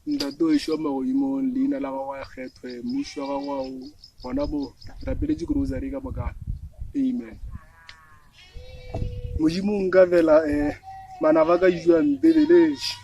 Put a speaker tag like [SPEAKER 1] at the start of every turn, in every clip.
[SPEAKER 1] Ntate o ešo wa magodimong, leina la gago a kgethwe, mmušo wa gago a o gona mo. Rapeletše grocery ka moka. Amen. Modimo nka vela eh manaba ka jwa mpebeletše.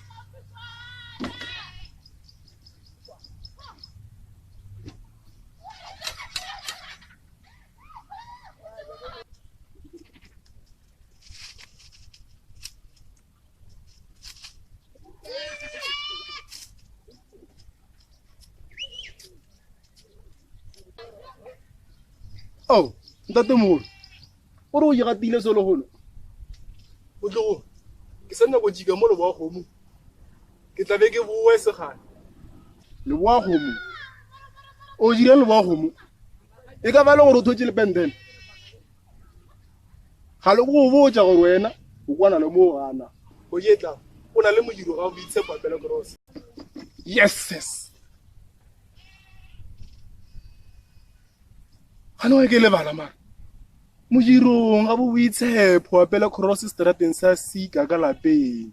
[SPEAKER 1] Oh, ntatemogolo o re o igatile sologono o tlogo ke sa nyako jika mo leboa kgomo ke tla be ke boe segale leboa kgomo o dirang leboa kgomo e ka ba le gore o thotse lepentene Ga le go botša gore wena o kwana le mo gana. O jetla o na le modiro ga o boitshepo apela cross. Yes yes. Gane wa ke lebala mara. Modirong ga bo boitshepo apela cross strateng sa sika ka lapeng.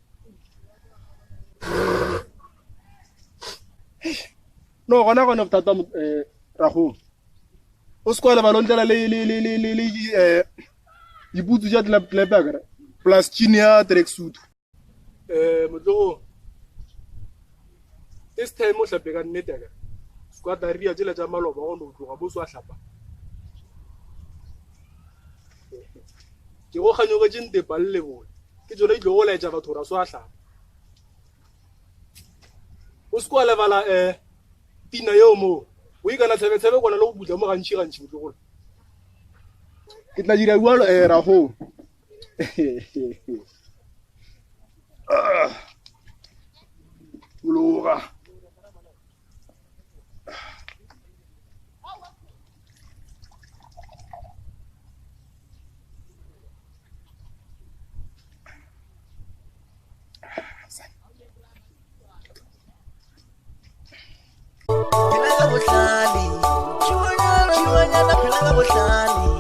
[SPEAKER 1] No gona gona bothata eh ragong. o se kwa lebala o ntlela le le le le le le eh diputsu tša clap clap akere plus tšhini ya tracksuit eh motlogo this time o hlape ka nnete akere se kwa daria tšela tša maloba go no tloga bo swa hlapa ke go kganyogetše ntepa le lebole ke tsone di tlo go laetša batho gore a swa hlapa o se kwa lebala um pina yeo mo o ikana tshebetshebe kona le go putla mo gantši gantši motlogolo ke tla dira jalo um rago bologa
[SPEAKER 2] Phela ka bohlale. Tšhiwanyana phela ka bohlale.